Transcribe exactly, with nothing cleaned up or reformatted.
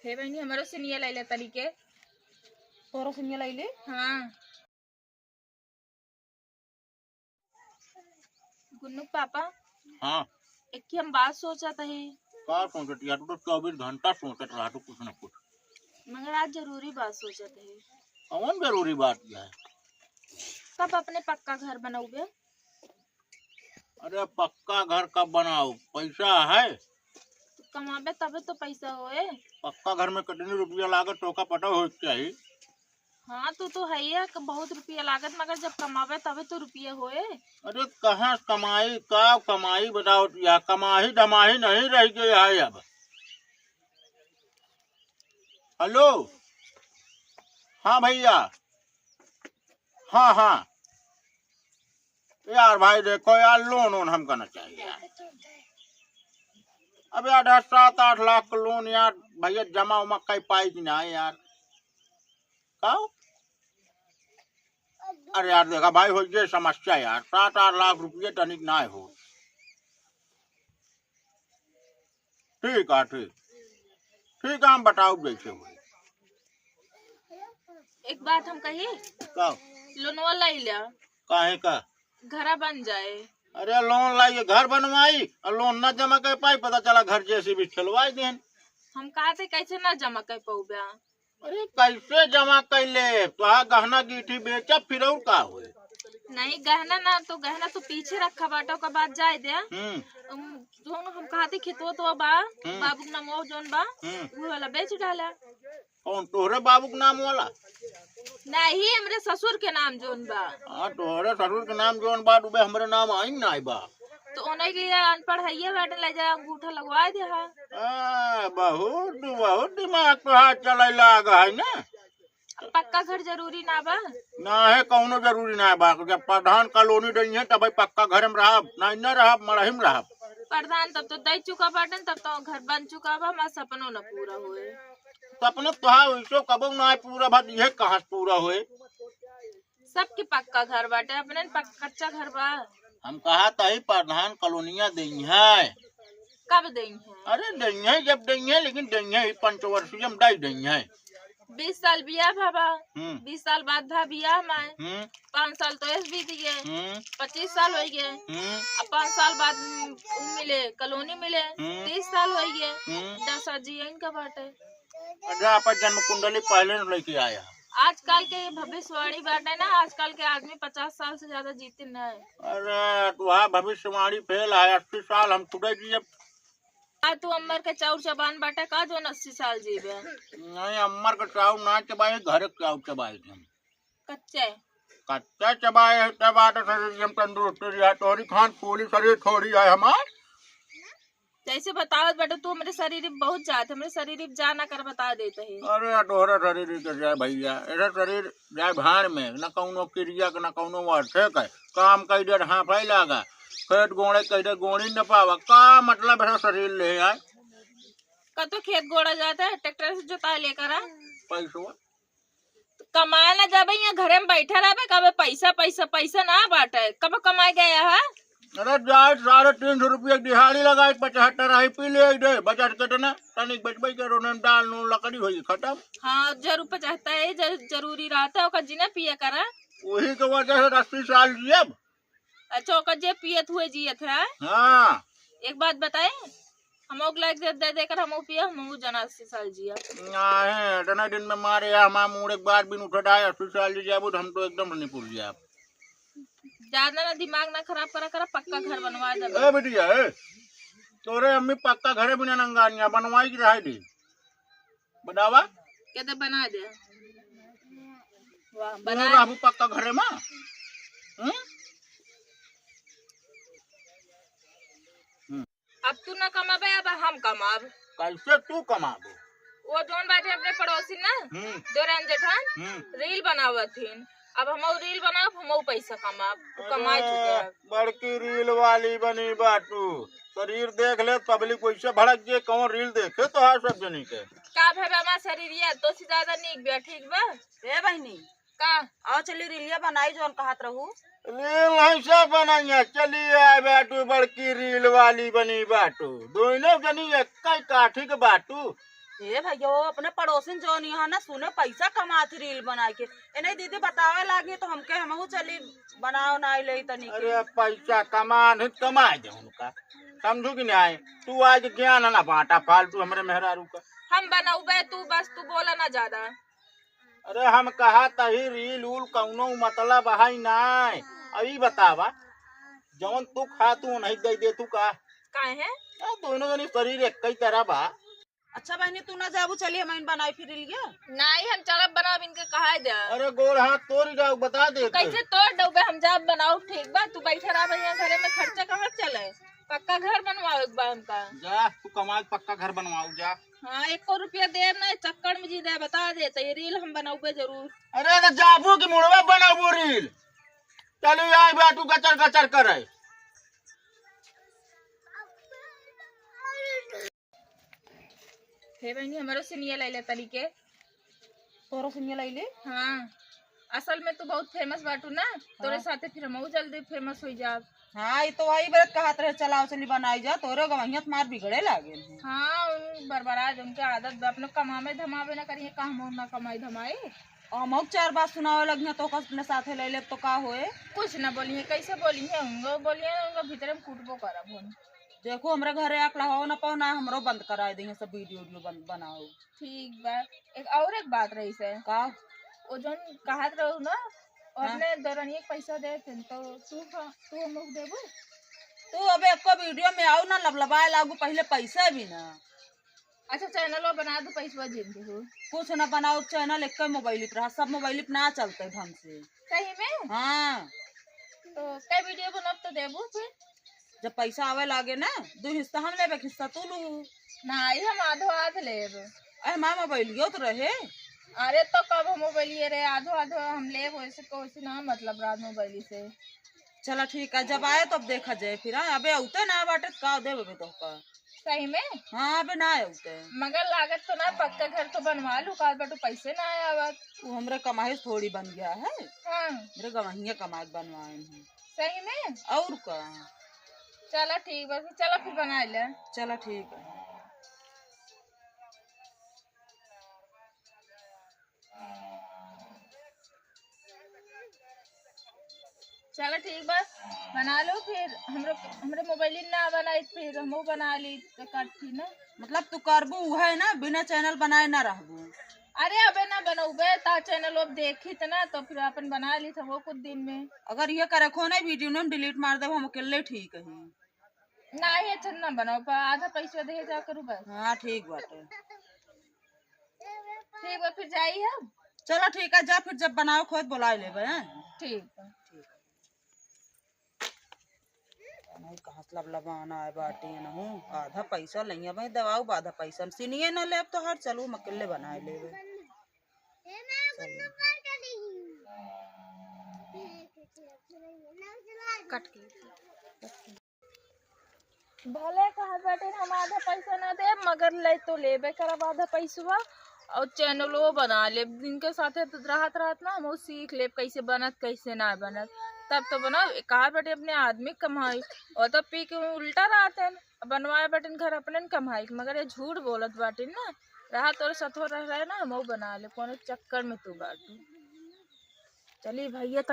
हे बहिनी, हमरो सिनिया लैले तरीके। तोरो सिनिया लैले? हाँ। गुन्नू पापा। हाँ। एक ही हम बात सोचत हई। का सोचत यार? तू तो चउबीस घंटा सोचत रहा तू कुछ न कुछ। मगर आज जरूरी बात सोचत हई। कौन जरूरी बात है? कब अपने पक्का घर बनउबे? अरे पक्का घर कब बनाओ? पैसा है? तो कमाबे तबे तो पैसा होए। पक्का घर में कितनी रुपया लागत तोका पता हो चाहिए। हाँ, तू तो है ही है कि बहुत रुपया लागत, मगर जब कमाबे तबे तो रुपया होए। अरे कहाँ कमाई, का कमाई बताओ, या कमाही धमाही नहीं रह गया है अब। हेलो, हाँ भैया, हाँ हाँ। यार भाई देखो यार, लोन वोन हमका ना चाहिए यार। अब यार दस, सात, आठ लाख का लोन यार भैया जमा उमा कर पाई कि ना यार? का? अरे यार देखा भाई, हो ये समस्या यार, सात आठ लाख रुपये तनिक ना हो। ठीक है, ठीक, ठीक है, हम बताओ जैसे हो। एक बात हम कही, का? लोनवा लाई लिया। काहे का? घरा बन जाए। अरे लोन लाई के घर बनवाई और लोन ना जमा कर पाई, पता चला घर जेसीबी चलवाई देन। हम कहा थे कैसे ना जमा कर पाऊबे? अरे कैसे जमा कर ले? तो गहना गीठी बेचा फिर और का होए? नहीं, गहना ना, तो गहना तो पीछे रखा बाटा, ओकर बाद जाए दे। हम्म। हम, जोन हम कहा थे खेतवा तो बा, हम्म। बाबू के नाम जोन बा, हम्म। वो वाला बेच डाला। कौन तोहरे बाबू के नाम वाला? नहीं, हमरे ससुर के नाम जोन बा। हाँ, तोहरे ससुर के नाम जोन बा, डूबे हमरे नाम आई ना बा। तो ओने के लिए अनपढ़ हइये बाटे, ले जा अंगूठा लगवा दे हा। आ, बहुत, बहुत दिमाग तोहार चले लाग है ना। अब पक्का घर जरूरी ना बा? ना है, कौनो जरूरी ना बा। जब प्रधान कॉलोनी रही है तब पक्का घर में रहब, नहीं ना रहब, मड़ही में रहब। प्रधान तब तो दे चुका बाटन, तब तो घर बन चुका बा, हमार सपनो न पूरा होए। सपनो तोहार वैसो कबो ना पूरा भा, इहे कहाँ से पूरा होए? सबके पक्का घर बाटे, अपने न पक-, कच्चा घर बा। हम कहा तही प्रधान कॉलोनिया देइहै। कब देइहै? अरे देइहै, जब देइहै, लेकिन देइहै ही पंचवर्षीय में डाई देइहै। बीस साल बियाह भा बा, हम्म। बीस साल बाद भा बियाह माए, हम्म। पाँच साल तो ऐस बीत गए, हम्म। पच्चीस साल हो गए, हम्म। अब पाँच साल बाद, हम्म, मिले, कॉलोनी मिले, हम्म। तीस साल हो गए, हम्म। दस साल जियन का बाटे। जा अपन जन्म कुंडली पहले न लेके आया। आजकल के भविष्यवाणी बाटे ना, आजकल के आदमी पचास साल से ज्यादा जीते ना है। अरे, तुहार भविष्यवाणी फेल है, अस्सी साल हम खुदे जियब। आ, तू अम्मर के चाउर चबान बाटे का, जोन अस्सी साल जीबे? नहीं, अम्मर के चाउर ना चबाए, घर के चाउर चबाए थे हम। कच्चे? कच्चा चबाए है, तब आटा शरीर हम तंदुरुस्त रहा, तोहरी खान पूरी शरीर थोड़ी है हमार। जैसे बतावत बाटे, तू हमरे शरीर में बहुत जात, हमरे शरीर में जा ना कर बता देत है। अरे, तोहरा शरीर के जाए भैया, ऐसा शरीर जाए भाड़ में, न कौनो किरिया के, न कौनो वर्षे के। काम कई दे, हाँफे लागा, खेत गोड़े कई दे, गोड़ी न पावा, का मतलब है शरीर ले आए? कतो खेत गोड़ा जाता है, ट्रैक्टर से जोता लेकर आ। पैसवा? कमाए ना जाबे, यहाँ घरे में बैठा रहबे, कबे पैसा, पैसा, पैसा ना बाटे। कब कमाए गया है? अरे जाए, साढ़े तीन सौ रुपया दिहाड़ी लगाए, पचहत्तर आई पी ले दे, बजट कितना? तनिक बचबे करो, ना दाल, नून, लकड़ी होई खत्म। हाँ, जरूर पचहत्तर है, जर-, जरूरी रहता है, ओकर जिना पिया करा। वही के वजह से अस्सी साल जियब। अच्छा, ओकर जे पियत हुए जियत है। हाँ। एक बात बताए, हम ओक लायक दे, दे देकर हम पिया, हम जना अस्सी साल जिया। नहीं, इतना दिन में मारे या हमार मूड़ एक बार भी नहीं उठा है, अस्सी साल जी जाबो तो हम तो एकदम निपुर जाब। ज्यादा ना दिमाग ना खराब करा, करा, पक्का घर बनवा दे। ए बिटिया, ए, तोरे अम्मी पक्का घरे बिना नंगानिया बनवाई की रहे दी। बनावा? कहते बना दे। वाह, तू बना। रहबू पक्का घरे में? हम्म? अब तू ना कमाबे, अब हम कमाब। कैसे तू कमाबू? वो जोन बाटे अपने पड़ोसी ना, हम्म। देवरान जेठान, हम्म। रील बनावत हिन। अब हमहू रील बनाब, हमहू पैसा कमाब। तू कमाए अरे, चुके अब। बड़की रील वाली बनी बाटू। शरीर देख ले, पब्लिक वैसे भड़क जे, कौन रील देखे तो है सब जनी के। का भे बा हमार शरीर, ये तो से ज्यादा नीक बा, ठीक बा? ए बहिनी, का? आओ चली रीलिया बनाई जौन कहत रहू। रील नहीं से बनाइए, चली आए बाटू, बड़की रील वाली बनी बाटू। दोनों जनी एक ही काठी के बाटू। ए भैया, वो अपने पड़ोसिन जौन यहाँ ना सुने पैसा कमात ही रील बनाए के, ए नहीं दीदी बतावे लागी तो हमके हमहू चली बनाओ ना ले तनी के। अरे पैसा कमान ही कमाए दे उनका, समझू कि नहीं? तू आज ज्ञान ना बांटा फालतू हमरे मेहरारू का। हम बनौबे तू बस, तू बोला ना ज्यादा। अरे हम कहा तही रील उल कौनो मतलब है नाय। अब ई बतावा, जौन तू खा तू नहीं दे दे तू का? काहे? ए, दोनों जनी शरीर एक ही तरह बा। अच्छा बहनी, तू ना जाबू, चली हम बनाई फिर लिया। नहीं, हम चलब बनाब, इनके कहा दे। अरे गोड़ हाथ तोड़ जाओ, बता दे तू। कैसे तोड़ दउबे, हम जाब बनाओ, ठीक बा? तू बैठे रह भैया घरे में, खर्चा कहाँ चले? पक्का घर बनवावे के बा हमका। जा तू कमा के पक्का घर बनवाओ जा। हाँ, एको रुपया देब ना, चक्कर में जी दे, बता दे, तो ये रील हम बनौबे जरूर। अरे तो जाबू की मुड़वा बनौबू रील। चलू आई बाटू गचर गचर करे। हे बहनी, हमरो सिनिया लैले तरीके। तोरो सिनिया लैले? हाँ, असल में तू बहुत फेमस बाटू ना, तोरे हाँ। साथे फिर हमहू जल्दी फेमस हो जाब। हाँ, ये तो वही बरत कहत रहे, चलाओ चली बनाई जा, तोरे गवहिया तुम्हार बिगड़े लागे। हाँ, उन बरबरा दे, उनके आदत बा, अपने कमावे धमावे ना करिए, का हम ना कमाई धमाई। और हमहू चार बात सुनावे लगिया तो ओकर अपने साथे ले लेब तो का होए? कुछ ना बोलिए, कैसे बोलिए, उनको बोलिए, उनको भीतरे में कूटबो करब हम। देखो, हमरे घरे आके लहाओ ना पाओ ना, हमरो बंद कराए देंगे सब वीडियो वीडियो बंद बनाओ। ठीक बा। एक और एक बात रही से। का? वो जौन कहत रहू ना, वो हाँ। अपने दौरनिया के पैसा देते हैं, तो तू का, तू हम लोग देबू? तू अब एको वीडियो में आओ ना, लबलबाए लागू, पहले पैसा भी ना। अच्छा, चैनलो बना दू, पैसवा जिन दू। कुछ ना बनाओ, चैनल एक मोबाइल पे रहा, सब मोबाइल पे ना चलते ढंग से। सही में? हाँ। तो कई वीडियो बनब तो देबू फिर? जब पैसा आवे लागे ना, दो हिस्सा हम लेबे, एक हिस्सा तू लू। नहीं, हम आधो आध लेब। अरे माँ मोबाइलियो तो रहे। अरे तो कब हम मोबाइलिए रहे, आधो आधो हम लेब, वैसे तो वैसे ना मतलब रात मोबाइली से। चला ठीक है, जब आए तब देखा जाए फिर। हाँ, अबे औते ना बाटे त का देबे तोहका? सही में? हाँ, अबे ना औते। मगर लागत तो ना, पक्का घर तो बनवा लू, काल बटू पैसे ना आवत। वो हमरे कमाई से थोड़ी बन गया है। हाँ। हमरे गवहिया कमा के बनवाए हैं। सही में? और का? चला ठीक बा, चला फिर बना ले। चला ठीक है। चला ठीक बा, बना लो फिर। हमरो, हमरे मोबाइल ना बनाई, फिर हमहू बना ली तो काट थी ना। मतलब तू करबू उहे ना, बिना चैनल बनाए ना रहबू? अरे अबे ना बनौबे, ता चैनल अब देखी त ना, तो फिर अपन बना ली था वो कुछ दिन में। अगर ये करे खो ना वीडियो ना हम डिलीट मार देब, हम अकेले ठीक है। नाही, अच्छा ना बनाओ, पर आधा पैसा दे जा करू बस। हाँ, ठीक बाटे। ठीक बा, फिर जाई हम। चलो ठीक है, जा फिर, जब बनाओ खोद बुलाए लेबे, हैं? ठीक बा। ठीक। नहीं, कहाँ से लबलबाना है बाटी नहू, आधा पैसा लइया भाई, दवाऊ आधा पैसा हम सिनिए ना लेब तो हर चलू हम अकेले बनाए लेबे। कट के। भले कहत बाटे हम आधा पैसा ना देब, मगर ले तो लेबे करब आधा पैसवा, और चैनलो बना लेब। इनके साथे तो रहत रहत ना हम सीख लेब कैसे बनत कैसे ना बनत। तब तो बना, कहत बाटे अपने आदमी कमाई, और तो पी के उल्टा रहत है, बनवाए बाटिन घर अपने न कमाई, मगर ये झूठ बोलत बाटिन ना। रहा तोरे सथो रह रहे ना, हमहू बना ले, कोनो चक्कर में तू बाटू। चली भैया तनी